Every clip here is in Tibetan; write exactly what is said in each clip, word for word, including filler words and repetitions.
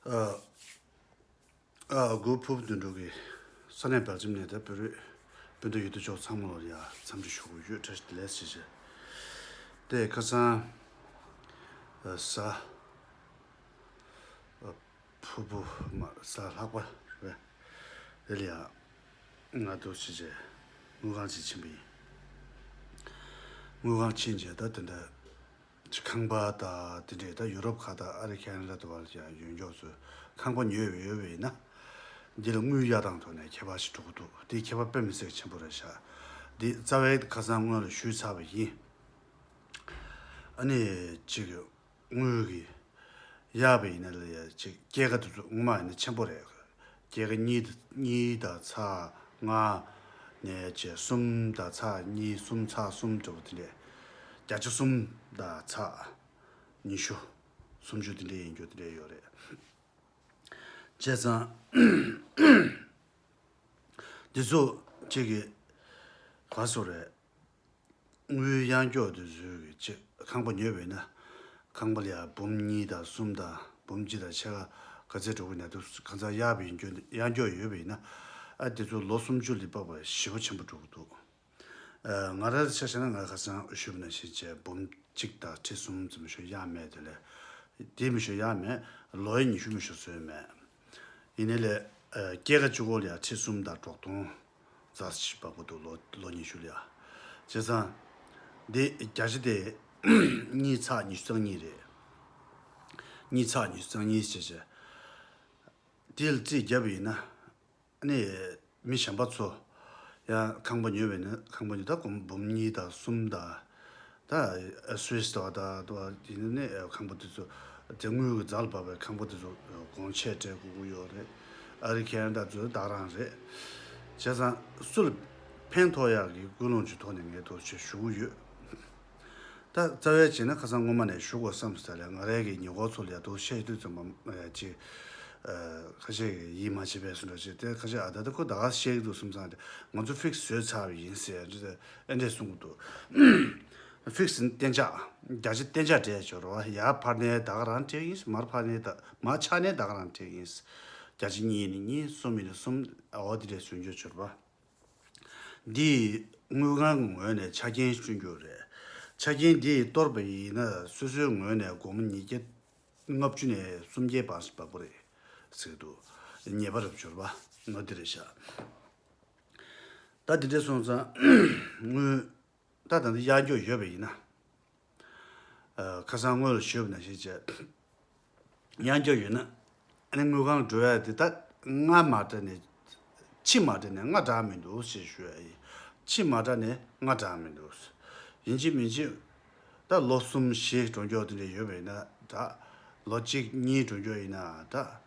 ཨ། ཨ། གུ་ཕུབ་དོན་གྲུབ་ཀྱི་ས་གནས་སྦེལ་ཇམ་ནས་ད་བོད་རིགས་སྤུན་ཟླ་ཡོད་དོ་ཅོག་ཚང་མ་ལོ་ཡ་འཚམས་འདྲི་ཞུ་གི་ཡོད། བཀྲ་ཤིས་བདེ་ལེགས་ཞེས་བྱས། དེ་ཁ་སང་ཨ་གཟའ་ཨ་ཕུར་བུ་མ་གཟའ་ལྷག་པ་རེད། དེ་ལ་ཡ་ང་དུ་ཞེས་བྱས་དངུལ་ཁང་ཅིག་ཕྱིན་པ་ཡིན། དངུལ་ཁང་ཕྱིན་བྱས་ད་དེ་འདྲ། ཁང་པ་དང་དེ་འདྲས་ད་ཡུ་རོབ་ཁག་དང་ཨ་རི་ཁེ་ན་ཌ་དུ་བར་ཀྱང་ཡོད་མགྱོགས་སུ་ཁང་པ་ཉོས་ཡོད་པ་ཡིན་ན། འདི་ལ་དངུལ་གཡར་སྟངས་ཐོག་ནས་ཁྱད་པར་ཞིག་འགྲོ་གི་འདུག་འདི་ཁྱད་པར་དཔེ་མི་སྲིད་ཆེན་པོ་རེད་ཤག་འདི་རྩ་བའི་ཁ་སང་སྔོན་ལ་ཞུས་ཚར་བ་ཡིན། ཨ་ནི་གཅིག་དངུལ་གྱི་གཡར་བ་ཡིན་ན་ལ་ཡ་གཅིག་སྐྱེད་ཀ་དེ་ཚོ་སྔོན་མ་ཡིན་ན་ཆེན་པོ་རེད། སྐྱེད་ཀ་གཉིས་གཉིས་དང་ཚེག་ལྔ་ནས་བྱས་གསུམ་དང་ཚེག་གཉིས་གསུམ་ཚེག་གསུམ་འདྲ་པོ་དེ་འདྲས། བརྒྱ་ཆ་གསུམ་དང་ཚེག་ཉི་ཤུ་སུམ་ཅུ་དེ་འདྲས་ཡིན་རྒྱུ་དེ་འདྲས་ཡོད་རེད། བྱས་ཙང་འདི་ཚོ་གཅིག་གི་ག་སོ་རེད། དངུལ་གཡར་མགྱོགས་དེ་ཚོའི་གི་ཅིག་ཁང་པ་ཉོས་པ་ཡིན་ན། ཁང་པ་ལ་ཡ་འབུམ་གཉིས་དང་གསུམ་དང་འབུམ་གཅིག་དང་ཕྱེད་ཀ་ག་ཚད་འགྲོ་གི་ན་དུ་གང་ཚང་གཡར་བ་ཡིན་རྒྱུ་གཡར་མགྱོགས་ཡོད་པ་ཡིན་ན། ཨ་དེ་ཚོ་ལོ་སུམ་ཅུ་ལ་ཕབ་པ་ཞེ་པོ་ཆེན་པོ་འགྲོ་གི་འདུག་ཨ་ང་རང་ཆ་བཞག་ན་ང་ཁ་སང་ཞུས་པ་ནང་བཞིན་བྱས་འབུམ་གཅིག་དང་ཁྲི་གསུམ་ཙམ་ཞིག་གཡར་མེད་དེ་ལས། དེ་མི་ཞུ་གཡར་མེད། ལོ་ཡི་ཉི་ཤུ་མི་ཞུ་བཟོས་མེད། ཡིན་ནའི་ལས་ཨ་སྐྱེད་ཀ་གཅིག་པོ་ལ་ཡ་ཁྲི་གསུམ་དང་དྲུག་སྟོང་ཙམ་ཞིག་འབབ་ཀྱི་འདུག་ལོ་ལོ་ཉི་ཤུ་ལ་ཡ། བྱས་ཙང་། འདི་བརྒྱ་ཆ་དེ་གཉིས་ཚེག་ཉི་ཤུ་རྩ་གཉིས་རེད། གཉིས་ཚེག་ཉི་ཤུ་རྩ་གཉིས་བྱས་བྱས། དེ་ལ་རྩིས་བརྒྱབ་པ་ཡིན་ན། ཨ་ནི་མི་གཞན་པ་ཚོ་ཡང་ཁང་པ་ཉོས་པ་ཡིན་ན་ཁང་པ་ཉོས་ད་འབུམ་གཉིས་དང་གསུམ་དང་། ད་སུད་སི་དང་ད་དུ་ཡིན་ནི་ཁང་པ་དེ་ཚོ་དེ་དངུལ་གྱི་རྫ་ལ་བབས་པའི་ཁང་པ་དེ་ཚོ་གོང་ཆེ་སྤྲད་དགོས་ཀྱི་ཡོད་རེད། ཨ་རི་ཁེ་ན་ཌ་ཚོ་ད་རང་རེད། བྱས་ཙང་སུ་ལ་ཕན་ཐོགས་ཡག་གི་ཀུན་སློང་ཅིག་ཐོག་ནས་ངས་ཐུགས་རྗེ་ཞུ་གི་ཡོད། ད་རྩ་བའི་བྱས་ན་ཁ་སང་སྔོན་མ་ནས་ཞུ་དགོས་བསམ་སོང་ལ་ང་རའི་གི་ཉེ་འཁོར་ཚོ་ལ་ཡ་ཐུགས་བཤད་དུས་ཙམ་པ་ཅིག་ཁ་ཤས་ཀྱིས་ཡིད་མ་ཆེས་པའི་སུ་འདྲ་ཅིག་དེ་ཁ་ཤས་ཨ་ད་ད་ཁོ་ད་ག་བཤད་ཀྱི་འདུག་བསམ་ཙང་དེ་ང་ཚོ་ཕིག་སི་བཟོས་ཚར་བ་ཡིན་ཟེར་ཨེ་འདྲས་གསུང་གི་འདུག་ཕིག་སི་ནི་གཏན་འཇགས། བརྒྱ་ཆ་གཏན་འཇགས་སྤྲད་ཆོག་རོ། ཡར་འཕར་ནས་ད་ག་རང་སྤྲད་ཡིན། མར་འཕར་ནས་ད་མར་ཆག་ནས་ད་ག་རང་སྤྲད་ཡིན། བརྒྱ་ཆ་གཉིས་ནི་གཉིས་གསུམ་ཡིན་ན་གསུམ། འོ་དེ་འདྲས་བཟོས་ཆོག་ཆོག་རོ། འདིས་དངུལ་ཁང་གི་ངོས་ནས་ཆ་རྐྱེན་བསྐྲུན་རྒྱུ་རེད། ཆ་རྐྱེན་འདི་གཏོར་བ་ཡིན་ན་སོ་སོའི་ངོས་ནས་སྒོར་མོ་ཉིས་བརྒྱ་ལྔ་བཅུ་ནས་སུམ་བརྒྱའི་བར་ཞིག་འབབ་པ་རེད་ཟེར་གྱི་འདུག་ཉེས་པ་རབ་འབྱོར་པ་ནོ་འདི་རེད་ཤག་ད་འདི་འདྲས་སོང་ཙང་དངུལ་ད་ད་འདི་གཡར་རྒྱུ་ཡོད་པ་ཡིན་ན། ཨ་ཁ་སང་སྔོན་ལ་ཞུས་པ་ནང་བཞིན་བྱས། གཡར་རྒྱུ་ཡོད་ན། ཨ་ནི་དངུལ་ཁང་འགྲོ་ཡ་དེ་ད་སྔ་མ་འདྲ་ནས། ཕྱི་མ་འདྲ་ནས་སྔ་དྲགས་མི་འདུག་ཞེས་ཞུ་ཡ་ཡིན། ཕྱི་མ་འདྲ་ནས་སྔ་དྲགས་མི་འདུག་ཡིན་གཅིག་མིན་གཅིག་ད་ལོ་གསུམ་བཞི་འགྲོ་རྒྱུ་དེ་འདྲ་ཡོད་པ་ཡིན་ན་འདྲ། ལོ་གཅིག་གཉིས་འགྲོ་རྒྱུ་ཡིན་ན་འདྲ།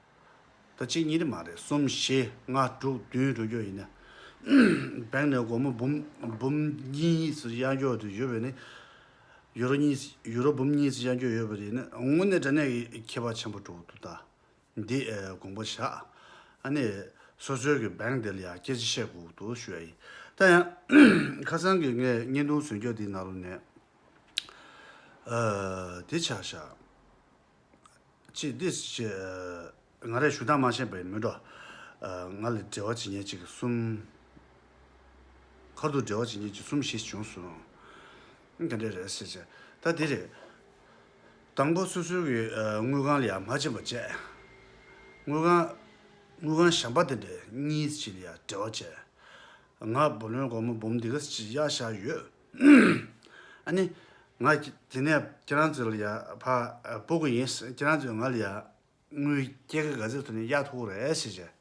ད་གཅིག་གཉིས་དེ་མ་རེད། གསུམ་བཞི་ལྔ་དྲུག་བདུན་འགྲོ་རྒྱུ་ཡིན་ན། བེང་ནས་སྒོར་མོ་འབུམ་འབུམ་གཉིས་སུ་གཡར་རྒྱུ་དེ་ཡོད་པ་ཡིན་ན། ཡུ་རོ་གཉིས་ཡུ་རོ་འབུམ་གཉིས་སུ་གཡར་རྒྱུ་ཡོད་པ་ཡིན་ན་དངོས་གནས་དྲང་གནས་ཀྱི་ཁྱད་པར་ཆེན་པོ་འགྲོ་གི་འདུག་ད། འདི་ཨེ་དགོངས་པ་བཞག་ཨ་ནི་སོ་སོའི་གི་བེང་དེ་ལ་ཡང་སྐད་ཆ་བཤད་དགོས་འདུག་ཞུ་ཡ་ཡིན། ད་ཡང་ཁ་སང་གི་ངས་བརྙན་ཐུང་བཟོ་རྒྱུ་འདི་ནང་ལོགས་ནས་ཨ་འདི་ཆགས་ཤག་ཅི་འདི་ཅི་ང་རས་ཞུ་སྟངས་མ་ཤེས་པ་ཡིན་མི་འགྲོ། ང་ལ་འབྲེལ་བ་བྱེད་མཁན་གཅིག་གསུམ། ཁ་ཐུག་འབྲེལ་བ་བྱེད་མཁན་གཅིག་གསུམ་བཞི་བྱུང་སོང་། དེ་འདྲ་རེད་ཟེར་བྱས། ད་འདི་རེད། དང་པོ་སོ་སོའི་གི་དངུལ་ཁང་ལ་ཡང་མ་ཕྱིན་པ་བྱས། དངུལ་ཁང་དངུལ་ཁང་གཞན་པ་དེ་འདྲས་གཉིས་ཅིག་ལ་ཡང་འབྲེལ་བ་བྱས། ང་བུ་ལོན་སྒོར་མོ་འབུམ་འདི་ག་ཅིག་གཡར་བཞག་ཡོད། ཨ་ནི། ང་དེ་ནས་ཁྱེད་རང་ཚོ་ལ་ཡ་ཕ་སྤོ་གི་ཡིན། ཁྱེད་རང་ཚོས་ང་ལ་ཡ་དངུལ་སྐྱེད་ཀ་ག་ཚོད་ཐོན་ནས་གཡར་ཐུབ་ཀྱི་རེད་ཟེར་བྱས་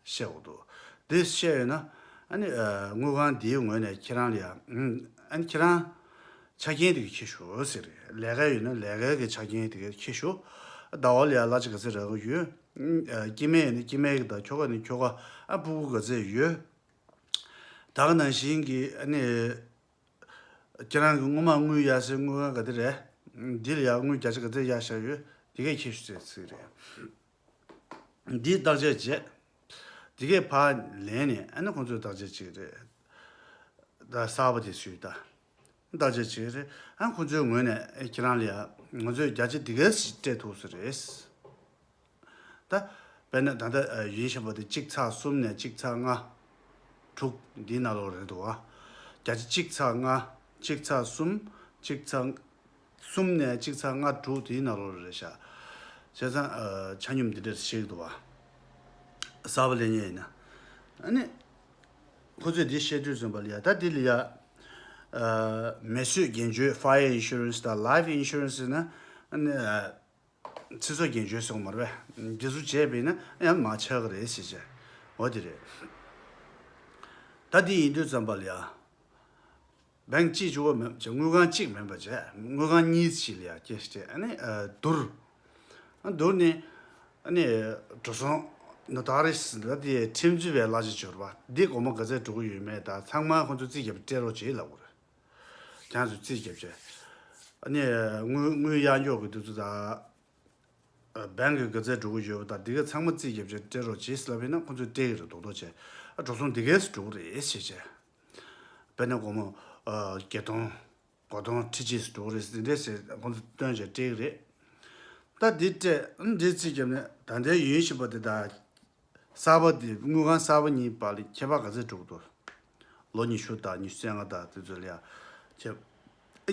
བཤད་འོ་འདུག་འདི་བཤད་ཡོད་ན་ཨ་ནི་དངུལ་ཁང་འདིའི་ངོས་ནས་ཁྱེད་རང་ལ་ཡ་ཨ་ནི་ཁྱེད་རང་ཆ་རྐྱེན་དེ་ག་འཁྱེར་ཤོག་ཟེར། ལས་ཀ་ཡོད་ན་ལས་ཀའི་གི་ཆ་རྐྱེན་དེ་ག་འཁྱེར་ཤོག་ཟླ་བ་ལ་ཡ་གླ་ཆ་ག་ཚོད་རག་གི་ཡོད། སྐྱེ་དམན་ཡོད་ན་སྐྱེ་དམན་གི་དང་ཁྱོ་ག་ནི་ཁྱོ་ག་ཨ་ཕྲུ་གུ་ག་ཚོད་ཡོད། ད་ག་ནང་བཞིན་གྱི་ཨ་ནི། ཁྱེད་རང་གི་སྔོན་མ་དངུལ་གཡར་སའི་དངུལ་ཁང་ག་དེ་རེད། འདི་ལ་ཡང་དངུལ་བརྒྱ་ཆ་ག་ཚོད་གཡར་བཞག་ཡོད། འདི་གས་འཁྱེར་ཤོག་ཟེར་ཚིག་རེད། འདིའི་བརྟག་དཔྱད་བྱས། འདི་གས་ཕར་ལེན་ནས་ཨ་ནི་ཁོང་ཚོས་བརྟག་དཔྱད་བྱེད་ཀྱི་རེད། ད་གསར་པ་དེ་ཞུས་ད། བརྟག་དཔྱད་བྱེད་ཀྱི་རེད། ཨ་ཁོང་ཚོའི་ངོས་ནས་ཨེ་ཁྱེད་རང་ལ་ཡང་ང་ཚོས་བརྒྱ་ཆ་འདི་གས་ཞིག་སྤྲད་ཐུབ་ས་རེད། ད་དཔེར་ན་ད་ལྟ་ཡིན་བཞིན་པ་དེ་གཅིག་ཚེག་གསུམ་ནས་གཅིག་ཚེག་ལྔ་དྲུག་འདིའི་ནང་ལོགས་རེད་འདུག་བ། བརྒྱ་ཆ་གཅིག་ཚེག་ལྔ། གཅིག་ཚེག་གསུམ། གཅིག་ཚེག་གསུམ་ནས་གཅིག་ཚེག་ལྔ་དྲུག་དེའི་ནང་ལོགས་རེད་ཤག་བྱས་ཙང་ཆ་སྙོམས་འདི་འདྲ་ཞིག་འདུག་བ། གསར་པ་ལེན་མཁན་ཡིན་ན། ཨ་ནི། ཁོ་ཚོས་འདི་བཤད་དུས་ཙམ་པ་ལ་ཡ། ད་འདི་ལ་ཡ། མེ་གསོད་རྒྱན་གཅོད། Fire Insurance་དང་Life Insurance་ཟེར་ན། ཨ་ནི། ཚེ་སྲོག་རྒྱན་གཅོད་ཟེར་བ་མ་རེད་པས། འདི་ཚོ་བྱས་པས་ན་ཡང་མ་ཆག་གི་རེད་ཟེར་བྱས། འོ་དེ་རེད། ད་འདི་ཡིན་དུས་ཙམ་པ་ལ་ཡ། བེང་གཅིག་བཅུ་བ་མེད་ཅེ། དངུལ་ཁང་གཅིག་མིན་པ་བྱས། དངུལ་ཁང་གཉིས་ཞིག་ལ་ཡ་སྐྱེས་ཏེ། ཨ་ནི་བསྡུར། ཨ་བསྡུར་ནས། ཨ་ནི་འགྲོ་སོང་ནོ་ཏ་རི་སི་ལ་དེ་ཁྲིམས་རྩོད་པའི་གླ་ཆ་འབྱོར་བ་འདི་སྒོར་མོ་ག་ཚད་འགྲོ་གི་ཡོད་མེད་དང་ཚང་མ་ཁོང་ཚོ་རྩིས་རྒྱབ་སྤྲད་རོགས་བྱེད་ལབ་དགོས་རེད། ཁྱེད་ཚོས་རྩིས་རྒྱབ་བྱས། ཨ་ནི་དངུལ་དངུལ་གཡར་འཇོག་གི་དུས་ཚོད་དང་། བེང་གི་ག་ཚད་འགྲོ་གི་ཡོད་པ་དང་འདི་ག་ཚང་མ་རྩིས་རྒྱབ་བྱས་སྤྲད་རོགས་བྱེད་ལབ་ཡིན་ན་ཁོང་ཚོས་སྤྲད་ཀྱི་རེད་མདོག་མདོག་བྱས། ཨ་འགྲོ་སོང་འདི་གས་སུ་འགྲོ་གི་རེད་ཟེར་བྱས། དཔེར་ན་སྒོར་མོ་ཨ་བརྒྱད་སྟོང་། དགུ་སྟོང་ཁྲི་གཅིག་སུ་འགྲོ་གི་རེད་ཟེར། འདི་འདྲས་ཟེར་ཁོང་ཚོ་སྟོན་བྱས་སྤྲད་ཀྱི་རེད། ད་འདི་སྤྲད། ཨ་འདི་རྩིས་རྒྱབ་ནས་ད་ལྟའི་ཡོད་བཞིན་པ་དེ་དང་། གསར་པ་དེ། དངུལ་ཁང་གསར་པ་གཉིས་བར་ལ་ཁྱད་པར་ག་ཚད་འགྲོ་གི་འདུག་ལོ་ཉི་ཤུ་དང་ཉི་ཤུ་རྩ་ལྔ་དང་དེ་ཚོ་ལ་ཡ། ཁྱད་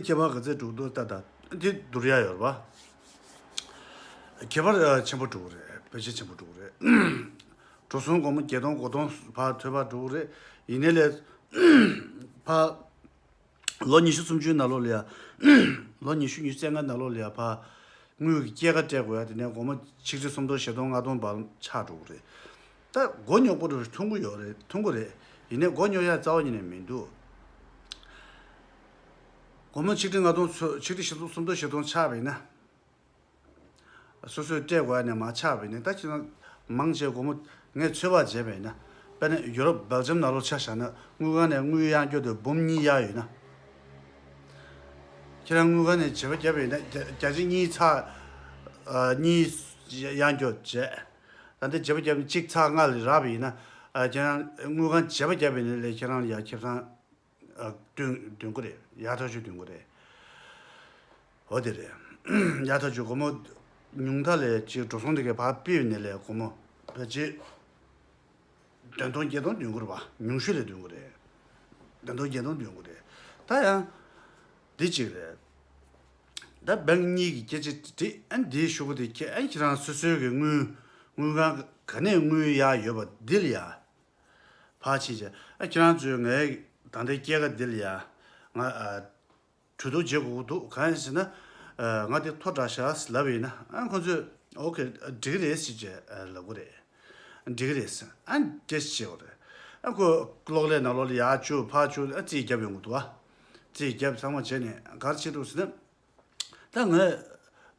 ཁྱད་པར་ག་ཚད་འགྲོ་གི་འདུག་ད་ད་འདི་བསྡུར་ཡ་ཡོད་རེད་པ། ཁྱད་པར་ཨ་ཆེན་པོ་འགྲོ་གི་རེད། ཕལ་ཆེར་ཆེན་པོ་འགྲོ་གི་རེད། འགྲོ་སོང་སྒོར་མོ་བརྒྱད་སྟོང་དགུ་སྟོང་ཕར་འཐོལ་པ་འགྲོ་གི་རེད། ཡིན་ནའི་ལས་ཕར། ལོ་ཉི་ཤུ་སུམ་ཅུའི་ནང་ལོགས་ལ་ཡ། ལོ་ཉི་ཤུ་ཉི་ཤུ་རྩ་ལྔ་ནང་ལོགས་ལ་ཡ་ཕར། དངུལ་གྱི་སྐྱེད་ཀ་སྤྲད་དགོས་ཡ། དེ་ནས་སྒོར་མོ་ཆིག་ཁྲི་སུམ་སྟོང་བཞི་སྟོང་ལྔ་སྟོང་བར་ཆགས་འགྲོ་གི་རེད། ད་མགོ་རྙོག་པོ་རེད། མཐོང་གི་ཡོད་རེད། མཐོང་གི་རེད། ཡིན་ནའི་མགོ་རྙོག་ཡ་རྩ་བ་ཉིད་ནས་མི་འདུག་སྒོར་མོ་ཆིག་ཁྲི་ལྔ་སྟོང་ཚོ་ཆིག་ཁྲི་བཞི་སྟོང་སུམ་སྟོང་བཞི་སྟོང་ཆགས་པ་ཡིན་ན། སོ་སོས་སྤྲད་དགོས་ཡ་ནས་མར་ཆག་པ་ཡིན་ན། ད་ཁྱེད་རང་མང་ཆེ་སྒོར་མོ་ངས་ཚོད་དཔག་བྱས་པ་ཡིན་ན། དཔེར་ན་ཡུ་རོབ་སྦེལ་ཇམ་ནང་ལོགས་ཆ་བཞག་ན་དངུལ་ཁང་ནས་དངུལ་གཡར་རྒྱུ་དེ་འབུམ་གཉིས་གཡར་ཡོད་ན། ཁྱེད་རང་དངུལ་ཁང་ནས་བརྗེ་པོ་བརྒྱབ་པ་ཡིན་ན། བརྒྱ་བརྒྱ་ཆ་གཉིས་ཚེག་ཨ་གཉིས་གཡར་རྒྱུ་བྱས། ད་ལྟ་བརྗེ་པོ་བརྒྱབ་ནས་གཅིག་ཚེག་ལྔ་ལ་རག་པ་ཡིན་ན། ཨ་ཁྱེད་རང་དངུལ་ཁང་བརྗེ་པོ་བརྒྱབ་པ་ཡིན་ན་ལས་ཁྱེད་རང་ལ་ཡ་ཁེ་བཟང་ཨ་བསྐྲུན་བསྐྲུན་གྱི་རེད། ཡག་ཐག་ཆོད་བསྐྲུན་གྱི་རེད། འོ་དེ་རེད། ཡག་ཐག་ཆོད། སྒོར་མོ་ཉུང་མཐའ་ལས་ཅིག་འགྲོ་སོང་དེ་གའི་ཕར་ཕུད་ནས་ལས་སྒོར་མོ་ཕལ་ཆེར་བདུན་སྟོང་བརྒྱད་སྟོང་བསྐྲུན་གྱི་རེད་པ། ཉུང་ཤོས་ལས་བསྐྲུན་གྱི་རེད། བདུན་སྟོང་བརྒྱད་སྟོང་བསྐྲུན་གྱི་རེད། ད་ཡང་འདི་གཅིག་རེད། ད་བེང་གཉིས་ཀྱི་སྐད་ཆ་དེ། ཨ་འདིའི་ཤོག་བུ་དེ་ཁྱེད། ཨ་ཁྱེད་རང་སོ་སོའི་གི་དངུལ། དངུལ་ཁང་ག་ནས་དངུལ་གཡར་ཡོད་པ་འདི་ལ་ཡ། ཕར་ཕྱིན་བྱས། ཨ་ཁྱེད་རང་ཚོས་ངའི་ད་ལྟའི་སྐྱེད་ཀ་འདི་ལ་ཡ་ང་ཨ་གྲོས་བསྡུར་བྱེད་དགོས་ཀྱི་འདུག་གང་ཡིན་ཟེར་ན། ཨ་ང་འདི་མཐོ་དྲགས་ཤག་ལབ་པ་ཡིན་ན། ཨ་ཁོང་ཚོས་ཨོ་ཁེ་འགྲིག་གི་རེད་ཟེར་བྱས་ཨ་ལབ་ཀྱི་རེད། འགྲིག་གི་རེད་ཟེར། ཨ་འདྲས་བྱེད་དགོས་རེད། ཨ་ཁོ་གློག་ཀླད་ནང་ལོགས་ལ་ཡར་བཅུག་ཕར་བཅུག་ཨ་རྩིས་བརྒྱབ་ཡོང་གི་འདུག་ཨ་རྩིས་བརྒྱབ་ཚང་མ་བྱས་ནས་ག་རེ་བྱེད་འདུག་ཟེར་ན། ད་ངས་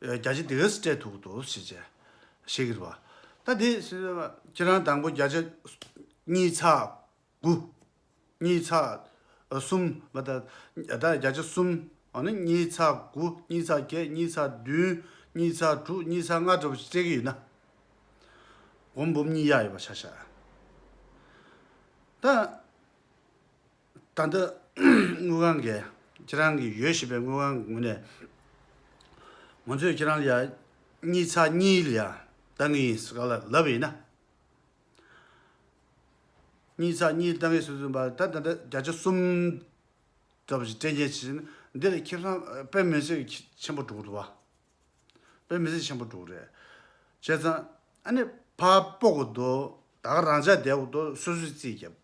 བརྒྱ་ཆ་འདི་ག་ཙམ་སྤྲད་ཐུབ་ཀྱི་འདུག་ཟེར་བྱས་བཤད་ཀྱི་རེད་པ། ད་འདི་ཁྱེད་རང་དང་པོ་བརྒྱ་ཆ་གཉིས་ཚེག་དགུ། གཉིས་ཚེག་གསུམ་མ། ད་ད་བརྒྱ་ཆ་གསུམ། འོ་ན་གཉིས་ཚེག་དགུ། གཉིས་ཚེག་བརྒྱད། གཉིས་ཚེག་བདུན། གཉིས་ཚེག་དྲུག། གཉིས་ཚེག་ལྔ་འདྲ་པོ་ཞིག་སྤྲད་ཀྱི་ཡོད་ན། སྒོར་མོ་འབུམ་གཉིས་གཡར་ཡོད་པ་ཆ་བཞག་ད། ད་ལྟ་དངུལ་ཁང་གིས། ཁྱེད་རང་གི་ཡོད་བཞིན་པའི་དངུལ་ཁང་གི་ངོས་ནས། ང་ཚོས་ཁྱེད་རང་ལ་ཡ་གཉིས་ཚེག་གཉིས་ལ་ཡ་བཏང་གི་ཡིན་ཟེར་ག་ལ་ལབ་པ་ཡིན་ན། གཉིས་ཚེག་གཉིས་བཏང་གི་ཟེར་ཟིན་པ། ད་ད་ལྟ་བརྒྱ་ཆ་གསུམ་འདྲ་པོ་ཞིག་སྤྲད་མཁན་ཞིག་ཡིན་ན། འདི་ལ་ཁེ་བཟང་དཔེ་མི་སྲིད་ཆེན་པོ་འགྲོ་གི་འདུག་པ། དཔེ་མི་སྲིད་ཆེན་པོ་འགྲོ་གི་རེད། བྱས་ཙང་ཨ་ནི་ཕར་སྤོ་དགོས་འདུག་ད་ག་རང་འཇགས་བསྡད་དགོས་འདུག་སོ་སོས་རྩིས་བརྒྱབ།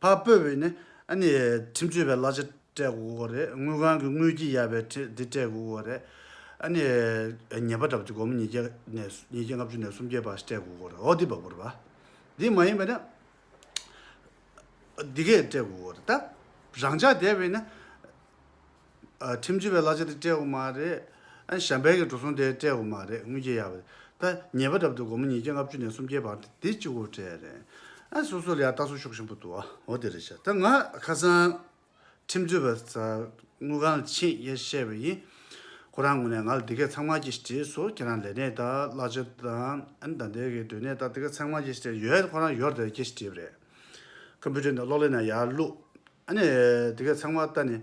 ཕར་སྤོས་པ་ཡིན་ན་ཨ་ནི་ཁྲིམས་རྩོད་པའི་གླ་ཆ་སྤྲད་དགོས་ཀྱི་རེད། དངུལ་ཁང་གི་དངུལ་གྱིས་གཡར་བའི་ཁྲི་འདི་སྤྲད་དགོས་ཀྱི་རེད། ཨ་ནི་ཉེས་པ་འདྲ་པོ་ཅིག་སྒོར་མོ་ཉིས་བརྒྱ་ནས་ཉིས་བརྒྱ་ལྔ་བཅུ་ནས་སུམ་བརྒྱ་བར་སྤྲད་དགོས་ཀྱི་རེད། འོ་འདི་འབབ་དགོས་རེད་པ། འདི་མ་ཡིན་པ་ན་འདི་གས་སྤྲད་དགོས་ཀྱི་རེད། ད་རང་འཇགས་བསྡད་པ་ཡིན་ན། ཨ་ཁྲིམས་གཅོད་པའི་གླ་ཆ་དེ་སྤྲད་དགོས་མ་རེད། ཨ་གཞན་པའི་གི་འགྲོ་སོང་དེ་སྤྲད་དགོས་མ་རེད། དངུལ་གྱིས་གཡར་བ་རེད། ད་ཉེས་པ་འདྲ་པོ་དེ་སྒོར་མོ་ཉིས་བརྒྱ་ལྔ་བཅུ་ནས་སུམ་བརྒྱའི་བར་དེ་གཅིག་པོ་སྤྲད་རེད། ཨ་སོ་སོ་ལ་ཡ་ལྟ་ཚུལ་ཤུགས་ཆེན་པོ་འདུག་ཨ་འོ་དེ་རེད་ཤག་ད་ང་ཁ་སང་ཁྲིམས་རྩོད་པ་ཚ་དངུལ་ཁང་ལ་ཕྱིན་ཡས་བཤད་པ་ཡིན། ཁོ་རང་ངོས་ནས་ང་ལ་འདི་གས་ཚང་མ་སྐད་ཆ་དྲིས་སོང་། ཁྱེད་རང་ལས་གནས་དང་གླ་ཆ་དང་ཨ་ནི་ད་ལྟའི་གི་སྡོད་གནས་དང་འདི་གས་ཚང་མ་སྐད་ཆ་དྲིས་ཡོད། ཁོ་རང་ཡོད་རེད། སྐད་ཆ་དྲིས་པ་རེད། ཀམ་པུ་ཊར་ནང་གློག་ཀླད་ནང་ཡར་བླུགས། ཨ་ནི་དེ་ག་ཚང་མ་ལྟ་ནས།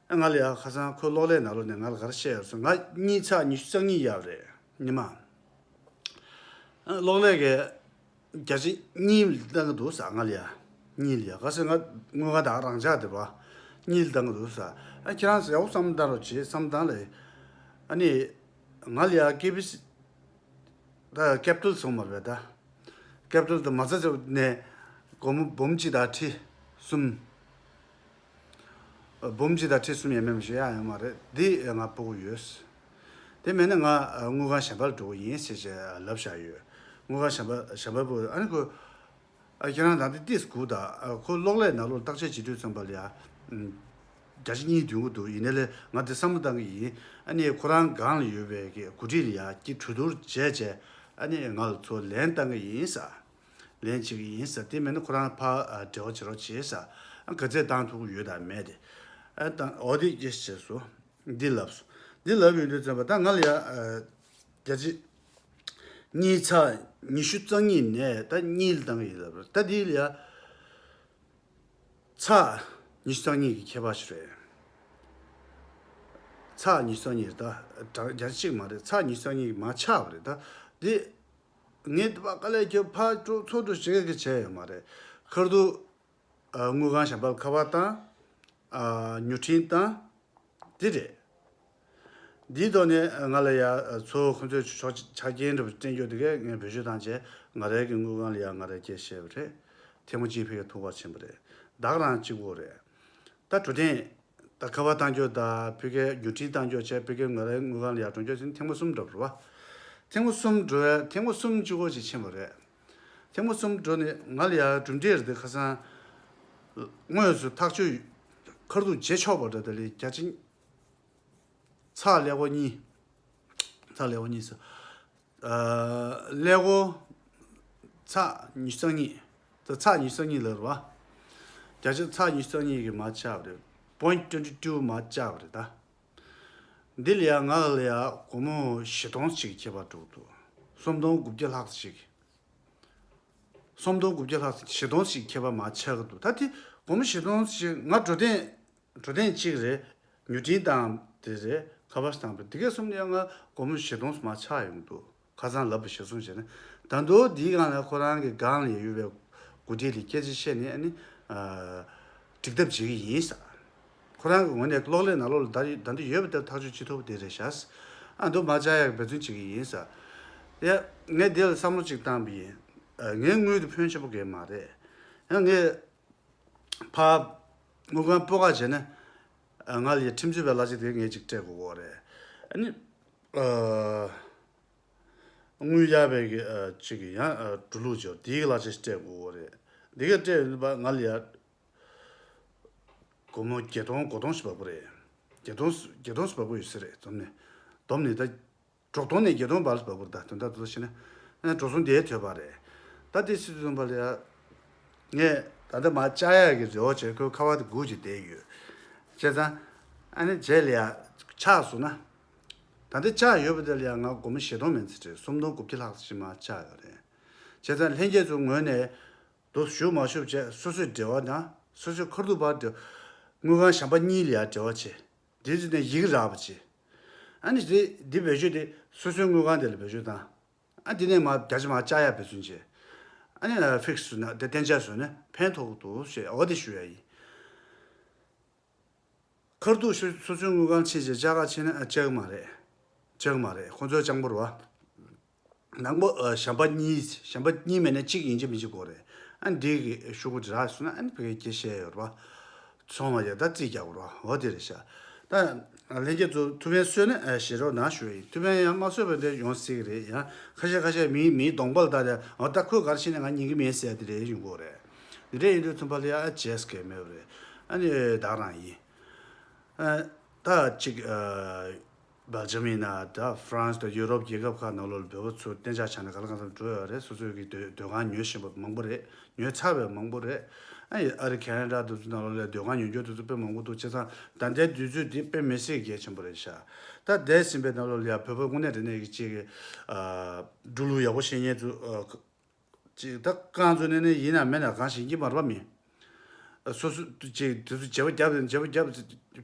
ཨ་ང་ལ་ཡ་ཁ་སང་ཁོའི་གློག་ཀླད་ནང་ལོགས་ནས་ང་ལ་ག་རེ་བཤད་ཡོད་ཟེར། ང་གཉིས་ཚེག་ཉི་ཤུ་རྩ་གཉིས་གཡར་རེད་ཉི་མ། གློག་ཀླད་ཀྱི་བརྒྱ་ཆ་གཉིས་བཏང་གི་འདུག་ཟེར། ང་ལ་ཡ། གཉིས་ལ་ཡ། ག་ཟེར། ང་དངུལ་ཁང་ད་རང་འཇགས་དེ་རེད་བ། གཉིས་ལ་བཏང་གི་འདུག་ཟེར། ཨ། ཁྱེད་རང་ཡག་པོ་བསམ་བློ་བཏང་རོགས་བྱེད། བསམ་བློ་བཏང་ལ། ཨ་ནི་ང་ལ་ཡ་ཀེ་བི་སི་ད་ཀེ་པི་ཊལ་སོང་མ་རེད་པས་ད། ཀེ་པི་ཊལ་དུ་མ་རྩ་རྩ་ནས་སྒོར་མོ་འབུམ་གཅིག་དང་ཁྲི་གསུམ། འབུམ་གཅིག་དང་ཁྲི་གསུམ་ཡས་མས་མི་ཤེས། ཡ་ཡོད་མ་རེད། འདི་ང་སྤོ་གི་ཡོད། དེ་མེད་ན་ང་དངུལ་ཁང་གཞན་པ་ལ་འགྲོ་གི་ཡིན་ཟེར་བྱས་ལབ་བཞག་ཡོད། དངུལ་ཁང་གཞན་པ་གཞན་པ་པོ། ཨ་ནི་ཁོ། ཨ། ཁྱེད་རང་ད་ལྟ་ཏིས་སྒུག་དང་། ཨ། ཁོ་གློག་ཀླད་ནང་ལོགས་བརྟག་དཔྱད་བྱེད་དུས་ཙམ་པ་ལ་ཡ། ཨམ། བརྒྱ་ཆ་གཉིས་འདོན་གྱི་འདུག་ཡིན་ནའི་ལས་ང་དེ་བསམ་བློ་བཏང་གི་ཡིན། ཨ་ནི་ཁོ་རང་སྒང་ལ་ཡོད་པའི་གི་འགོ་ཁྲིད་ལ་ཡ་སྐྱིད་གྲོས་བསྡུར་བྱས་བྱས། ཨ་ནི་ང་ལ་ཚུར་ལན་བཏང་གི་ཡིན་ཟེར། ལན་བྱེད་ཀྱི་ཡིན་ཟེར། དེ་མིན་ན་ཁོ་རང་ཕར། ཨ། འབྲེལ་བ་བྱེད་རོགས་བྱེད་ཟེར། ཨ། ག་ཚད་བཏང་ཐུབ་ཀྱི་ཡོད་དང་མེད་དེ། ཨ། བཏང་། འོ། དེ་སྐད་ཆ་བྱས་སོང་། འདི་ལབ་སོང་། འདི་ལབ་ཡོང་དུས་ཙམ་པ་ད་ང་ལ་ཡ། ཨ། བརྒྱ་ཆ་གཉིས་ཚེག་ཉི་ཤུ་རྩ་གཉིས་ནས་ད་གཉིས་ལ་བཏང་གི་ཡིན་ལབ་རེད། ད་འདི་ལ་ཡ་ཚེག་ཉི་ཤུ་རྩ་གཉིས་ཀྱི་ཁྱད་པར་ཞིག་རེད། ཚེག་ཉི་ཤུ་རྩ་གཉིས་རེད་ད། བརྒྱ་ཆ་གཅིག་མ་རེད། ཚེག་ཉི་ཤུ་རྩ་གཉིས་ཀྱི་མར་ཆག་པ་རེད་ད། འདི་ངས་དེ་བ་དཀའ་ལས་ཁྱོད་ཕར་འགྲོ་ཚུར་འགྲོ་བྱེད་ཀྱི་བྱས་ཡོད་མ་རེད། ཁར་ཐུག་ཨ། དངུལ་ཁང་གཞན་པ་ལ་ཁ་པར་བཏང་། ཨ། མྱུར་འཕྲིན་བཏང་། འདི་རེད། འདིའི་ཐོག་ནས་ང་ལ་ཡ། ཨ། ཚུར་ཁོ་ཚོས་ཆོག་ཆ་རྐྱེན་འདྲ་པོ་སྤྲད་རྒྱུ་དེ་གས་ངས་བེད་སྤྱོད་བཏང་བྱས། ང་རའི་གི་དངུལ་ཁང་ལ་ཡ་ང་རའི་སྐད་བཤད་པ་རེད། ཐེངས་མ་གཅིག་ཕ་གིར་ཐུག་པར་ཕྱིན་པ་རེད། བདག་རང་གཅིག་པོ་རེད། ད་འགྲོ་དོན། ད་ཁ་པར་བཏང་རྒྱུ་དང་། ཕ་གིར་མྱུར་འཕྲིན་བཏང་རྒྱུ་བྱས། ཕ་གིར་ང་རའི་དངུལ་ཁང་ལ་ཡར་འགྲོ་རྒྱུ་ཟེར་ནས་ཐེངས་མ་གསུམ་འགྲོ་བ་རེད་བ། ཐེངས་མ་གསུམ་འགྲོ་བས་ཐེངས་མ་གསུམ་གཅིག་པོ་ཅིག་ཕྱིན་པ་རེད། ཐེངས་མ་གསུམ་འགྲོ་ནས་ང་ལ་ཡར་གྲུབ་འབྲས་རེད་དེ། ཁ་སང་དངོས་སུ་ཐག་གཅོད་ཁ་ཐུག་བྱེད་ཆོག་པ་འདྲ། དེ་ལས་བརྒྱ་ཆ་ཚེག་ཀླད་ཀོར་གཉིས། ཚེག་ཀླད་ཀོར་གཉིས་ཟེར། ཨ། ཀླད་ཀོར་ཚེག་ཉི་ཤུ་རྩ་གཉིས། ད་ཚེག་ཉི་ཤུ་རྩ་གཉིས་ལབ་རེད་བ། བརྒྱ་ཆ་ཚེག་ཉི་ཤུ་རྩ་གཉིས་ཀྱི་མར་ཆག་པ་རེད། པོ་ཡིན་ཊི་ཊུ་ཝེན་ཊི་ཊུ་མར་ཆག་པ་རེད་ད། འདི་ལ་ཡ་ང་ལ་ཡ་སྒོར་མོ་བཞི་སྟོང་ཞིག་ཁྱད་པར་འགྲོ་གི་འདུག་སུམ་སྟོང་དགུ་བརྒྱ་ལྷག་ཞིག་སུམ་སྟོང་དགུ་བརྒྱ་ལྷག་བཞི་སྟོང་ཞིག་ཁྱད་པར་མར་ཆག་གི་འདུག་ད་དེ་སྒོར་མོ་བཞི་སྟོང་ཞིག་ང་འགྲོ་དོན། འགྲོ་དོན་གཅིག་རེད། མྱུར་འཕྲིན་བཏང་དེ་རེད། ཁ་པར་བཏང་པ་དེ་གས་གསུམ་ལ་ཡ་ང་སྒོར་མོ་བཞི་སྟོང་མར་ཆག་ཡོང་གི་འདུག་ཁ་སང་ལབ་པ་གཞིར་བཟུང་བྱས་ན། ད་དུང་འདིའི་སྒང་ལ་ཁོ་རང་གི་སྒང་ལ་ཡོད་པའི་འགོ་ཁྲིད་ལ་སྐད་ཆ་བཤད་ནས། ཨ་ནི། ཨ། འགྲིག་ཐབས་བྱེད་ཀྱི་ཡིན་ཟེར། ཁོ་རང་གི་ངོས་ནས་གློག་ཀླད་ནང་ལོགས་ལ་ད་ད་འདི་ཡོད་པ་དེ་ཐག་གཅོད་བྱེད་ཐུབ་པ་དེ་རེད་ཤག་ཨ། འདི་མར་ཆག་ཡག་གི་འབད་བརྩོན་བྱེད་ཀྱི་ཡིན་ཟེར། ཡ། ངས་འདི་ལ་བསམ་བློ་གཅིག་བཏང་པ་ཡིན། ཨ། ངའི་དངུལ་དེ་ཕོན་ཆེན་པོ་གང་ཡང་མ་རེད། ཡང་ངས་ཕར་དངུལ་ཁང་སྤོ་ཁ་བྱས་ན། ཨ། ང་ལ་ཡ་ཁྲིམས་རྩོད་པའི་གླ་ཆ་དེ་ངས་ཅིག་སྤྲད་དགོས་ཀྱི་རེད། ཨ་ནི། ཨ། དངུལ་གཡར་བའི་གི། ཨ། ཅིག་གི་ཡང་། ཨ། འགྲོ་ལུགས་ཅིག་ཡོད། དེའི་གི་གླ་ཆ་ཞིག་སྤྲད་དགོས་ཀྱི་རེད། འདི་ག་སྤྲད་ཡོང་དུས་ང་ལ་ཡ་སྒོར་མོ་བརྒྱད་སྟོང་དགུ་སྟོང་ཞིག་འབབ་ཀྱི་རེད། བརྒྱད་སྟོང་བརྒྱད་སྟོང་ཞིག་འབབ་ཀྱི་ཡོད་ས་རེད། བསྡོམས་ནས། བསྡོམས་ནས་ད། དྲུག་སྟོང་ནས་བརྒྱད་སྟོང་བར་ལ་འབབ་ཀྱི་རེད། ད་དོན་དག་ཏུ་བྱས་ན། ཨ། འགྲོ་སོང་དེའི་ཐོས་པ་རེད། ད་དེ་སྲིད་དུ་བཟུང་བ་ལ་ཡ། ངས་ད་ལྟ་མར་བཅག་ཡག་གི་རེ་བ་བྱས། ཁོའི་ཁ་པར་དེ་སྒུག་བྱས་བསྡད་ཡོད། བྱས་ཙང་། ཨ་ནི་རྗེས་ལ་ཡ་ཆག་སོང་ན། ད་ལྟ་ཆག་ཡོད་པ་དེ་ལ་ཡ་ང་སྒོར་མོ་བཞི་སྟོང་མིན་ཙམ་རེད། སུམ་སྟོང་དགུ་བརྒྱ་ལྷག་ཙམ་ཞིག་མར་ཆག་ཡོད་རེད། བྱས་ཙང་ལྷན་རྒྱས་ཚོའི་ངོས་ནས། དུ་ཞུགས་མ་ཞུགས་བྱས། སོ་སོས་འབྲེལ་བ་དང་། སོ་སོའི་ཁ་ཐུག་ཕར་འབྲེལ། དངུལ་ཁང་གཞན་པ་གཉིས་ལ་ཡ་འབྲེལ་བ་བྱེད། དེ་ཚོ་ནས་ཡི་གེ་རག་པ་བྱེད། ཨ་ནི་དེ་འདི་བེད་སྤྱོད་དེ་སོ་སོའི་དངུལ་ཁང་དེ་ལ་བེད་སྤྱོད་བཏང་། ཨ། དེ་ནས་མར་བརྒྱ་ཆ་མར་བཅག་ཡག་འབད་བརྩོན་བྱེད། ཨ་ནི། ཨ། ཕིག་སི་བཟོས་ན། དེ་གཏན་འཇགས་བཟོས་ན་ཕན་ཐོགས་ཀྱི་འདུག་ཞེས། འོ་དེ་ཞུ་ཡ་ཡིན། ཁ་ཐུག་སོ་སོའི་དངུལ་ཁང་ཕྱིན་བྱས་བཅག་ག་ཕྱིན་ན། ཨ། བཅག་གི་མ་རེད། བཅག་གི་མ་རེད། ཁོང་ཚོའི་རྐྱང་པོ་རེད་བ། ནང་པ། ཨ། གཞན་པ་གཉིས། གཞན་པ་གཉིས་མེད་ན་གཅིག་ཡིན་གཅིག་མིན་གཅིག་དགོས་རེད། ཨ། འདི་གི་ཤོག་གུ་འདི་རག་སོང་ན། ཨ་ནི་ཕ་གིར་སྐད་བཤད་ཡོད་རེད་བ། སོང་བ་ཡ་ད་རྩིས་རྒྱག་དགོས་རེད་བ། འོ་དེ་རེད་ཤག་ད་ལྷན་རྒྱས་ཚོ་ཐུགས་ཕན་གསོས་ན། ཨ། བཞེས་རོགས་གནང་ཞུ་ཡ་ཡིན། ཐུགས་ཕན་ཡང་མ་གསོས་པ་དེ་ཡོང་སྲིད་ཀྱི་རེད། ཡང་ཁ་ཤས་ཁ་ཤས་མིའི་མིའི་གདོང་པ་ལ་བལྟས་ཏེ། འོ་ད་ཁོས་ག་རེ་བྱས་ནས་ང་ཉན་གི་མེད་ཟེར་ཡ་དེ་རེད། ཡོང་གི་རེད། དེ་འདྲ་ཡིན་དུས་ཙམ་པ་ལ་ཡ། ཨ། བྱས་ཀྱི་མེད་པ་རེད། ཨ་ནི་བདག་རང་ཡིན། ཨ། ད་ཅིག་ཨ། སྦེལ་ཇམ་ཡིན་ན། ད་ཧྥ་རན་སི་དང་ཡུ་རོབ་རྒྱལ་ཁབ་ཁག་ནང་ལོགས་ལ་བོད་པ་ཚོ་གཏན་འཇགས་ཆགས་ནས་ག་ལ་གང་འཚམ་འགྲོ་ཡོད་རེད། སོ་སོའི་གི་སྡོད་སྡོད་ཁང་ཉོ་བཞིན་པ་མང་པོ་རེད། ཉོས་ཚར་བའི་མང་པོ་རེད། ཨ་ཡི་ཨ་རི་ཁེ་ན་ཌ་དེ་ཚོ་ནང་ལོགས་ལ་སྡོད་ཁང་ཉོ་རྒྱུ་དེ་ཚོ་དཔེ་མང་པོ་འདུག་བྱས་ཙང་ད་ལྟའི་དུས་ཚོད་འདི་དཔེ་མི་སྲིད་གལ་ཆེན་པོ་རེད་ཤག་ད་འདས་ཟིན་པའི་ནང་ལོགས་ལ་ཡ་བོད་པ་དངོས་གནས་རེ་གནས་ཀྱི་ཅིག་གི་ཨ། འགྲོ་ལུགས་ཡག་པོ་ཤེས་མཁན་ཚོ། ཨ། ཅིག་ད་རྐང་བཙུགས་ནས་ནས་ཡིན་ན་མིན་ན་གང་ཤེས་ཀྱི་མ་རེད་པ། མི་སོ་སོ་ཅིག་དེ་ཚོ་བརྗེ་པོ་བརྒྱབ་བརྗེ་པོ་བརྒྱབ་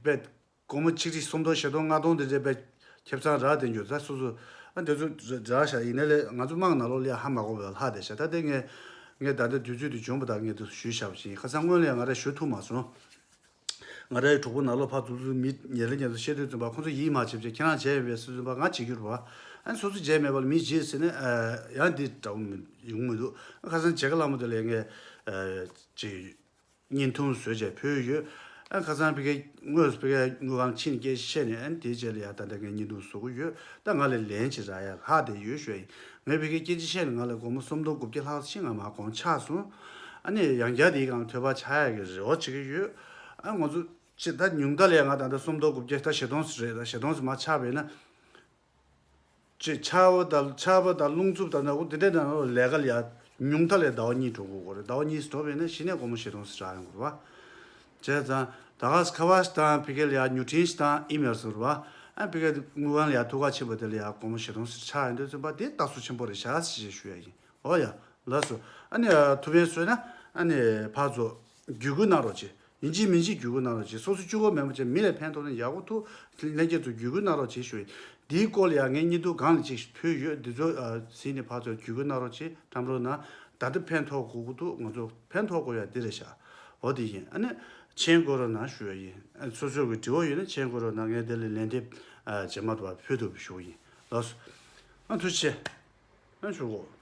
པས་སྒོར་མོ་ཆིག་ཁྲི་སུམ་སྟོང་བཞི་སྟོང་ལྔ་སྟོང་དེ་འདྲས་པས་ཁེ་བཟང་རག་བསྡད་རྒྱུ། ད་སོ་སོ་ ཨ་འདི་ཚོ་རག་ཤག་ཡིན་ནའི་ལས་ང་ཚོ་དམངས་ནང་ལོགས་ལ་ཡ་ཧ་མ་གོ་བའི་ལྷག་བསྡད་ཤག་ད་ལྟ་ངས་ངས་ད་ལྟ་དུས་ཚོད་དུ་བྱུང་བ་དང་ངས་དུ་ཞུས་བཞག་པ་ཞིག་ཡིན། ཁ་སང་སྔོན་ལ་ཡ་ང་རས་ཞུ་ཐུབ་མ་སོང་། ང་རའི་གྲོགས་པོ་ནང་ལོགས་ཕར་ཚུར་ཚུར་མི་ཉེ་ལེ་ཉེ་ལེ་བཤད་དུས་ཙམ་པ་ཁོང་ཚོ་ཡིད་མ་ཆེས་བྱས་ཁྱེད་རང་བྱས་ཡོད་པས་སུ་ཙམ་པ་ང་བྱེད་རྒྱུ་རེད་བ། ཨ་ནི་སོ་སོ་བྱས་མེད་པ་ལ་མི་བྱེད་ཟེར་ནས་ཨ་ཡང་འདི་འདྲ་བོ་ཡོང་མི་འདུག་ཁ་སང་བྱེད་ཀ་ལ་མོ་དེ་ལས་ངས་ཨ་ཅིག་བརྙན་ཐུང་བཟོས་བྱས་ཕུལ་ཡོད། ཨ་ཁ་སང་ཕ་གིའི་དངོས་སུ་ཕ་གིའི་དངུལ་ཁང་ཕྱིན་སྐད་ཆ་བཤད་ནས་ཨ་ནི་དེའི་རྗེས་ལ་ཡ་ད་ལྟ་ངས་བརྙན་ཐུང་བཟོ་གི་ཡོད། ད་ང་ལ་ལན་ཅིག་རག་ཡ་ལྷག་བསྡད་ཡོད་ཞུ་ཡ་ཡིན། ངས་ཕ་གིའི་སྐད་ཆ་བཤད་ནས་ང་ལ་སྒོར་མོ་སུམ་སྟོང་དགུ་བརྒྱ་ལྷག་ཕྱིན་ང་མ་གོང་ཆག་སོང་། ཨ་ནི་ཡང་བསྐྱར་དེའི་སྒང་ལ་ཐོལ་པ་ཆགས་ཡ་གི་རེ་བ་བྱེད་ཀྱི་ཡོད། ཨ་ང་ཚོ་ཅི་ད་ཉུང་མཐའ་ལ་ཡ་ང་ད་ལྟ་སུམ་སྟོང་དགུ་བརྒྱ་ད་བཞི་སྟོང་ཙམ་རེད། ད་བཞི་སྟོང་ཙམ་མར་ཆག་པས་ན། ཅེས་ཆར་པ་དང་ཆར་པ་དང་རླུང་འཚུབ་དང་ན་འོ་དེ་འདྲའི་ནང་ལ་ལས་ཀ་ལ་ཡ་ཉུང་མཐའ་ལ་ཟླ་བ་གཉིས་འགྲོ་དགོས་ཀྱི་རེད། ཟླ་བ་གཉིས་འགྲོ་བས་ན་གཞི་ནས་སྒོར་མོ་བཞི་སྟོང་ཙམ་རག་ཡོང་གི་རེད་བ། བྱས་ཙང་ད་ག་ཁ་བ་ཞིག་དང་ཕ་གི་ལ་ཡ་ཉོ་འཕྲིན་ཞིག་དང་ཨི་མེལ་ཟེར་བ། ཨ་ཕ་གི་དངུལ་ཁང་ལ་ཡ་ཐུག་ག་ཕྱིན་པ་དེ་ལ་ཡ་སྒོར་མོ་བཞི་སྟོང་ཙམ་ཆག་ཡོང་དུས་ཙམ་པ་དེ་རྟགས་གསལ་ཆེན་པོ་རེད་ཤག་ཅེས་ཞུ་ཡ་ཡིན། འོ་ཡ། ལགས་སོ། ཨ་ནི་ཨ་ཐུགས་ཕན་གསོས་ན་ཨ་ནི་ཕར་ཚུར་བརྒྱུད་སྐུལ་གནང་རོགས་གྱིས། ཡིན་གཅིག་མིན་གཅིག་བརྒྱུད་སྐུལ་གནང་རོགས་གྱིས། སོ་སོ་གཅིག་པོ་མེད་པ་བྱས་མི་ལ་ཕན་ཐོགས་ན་ཡག་པོ་འདུག་ལྷན་རྒྱས་ཚོ་བརྒྱུད་སྐུལ་གནང་རོགས་གྱིས་ཞུ་ཡིན། འདིའི་སྐོར་ལ་ཡང་ངས་བརྙན་ཐུང་སྒང་ལ་ཅིག་ཕུལ་ཡོད། འདི་ཚོ་ཨ་གཟིགས་ནས་ཕར་ཚུར་བརྒྱུད་སྐུལ་གནང་རོགས་གྱིས། བཀྲམ་རོགས་གནང་། ད་ལྟ་ཕན་ཐོགས་དགོས་ཀྱི་འདུག་ང་ཚོ་ཕན་ཐོགས་དགོས་ཡ་འདི་རེད་ཤག་འོ་དེ་ཡིན། ཨ་ནི་མཆན་བཀོད་རོགས་གནང་ཞུ་ཡ་ཡིན། ཨ་སོ་སོ་གི་དྲི་བ་ཡོད་ན་མཆན་བཀོད་རོགས་གནང་། ངས་དེ་ལ་ལན་འདེབས་ཨ་རྗེས་མ་དུ་བ་ཕུལ་ཐུབ་ཞུ་གི་ཡིན། ལགས་སོ། ཨ་ཐུགས་རྗེ་ཆེ། ཨ་ཞུ་གོ།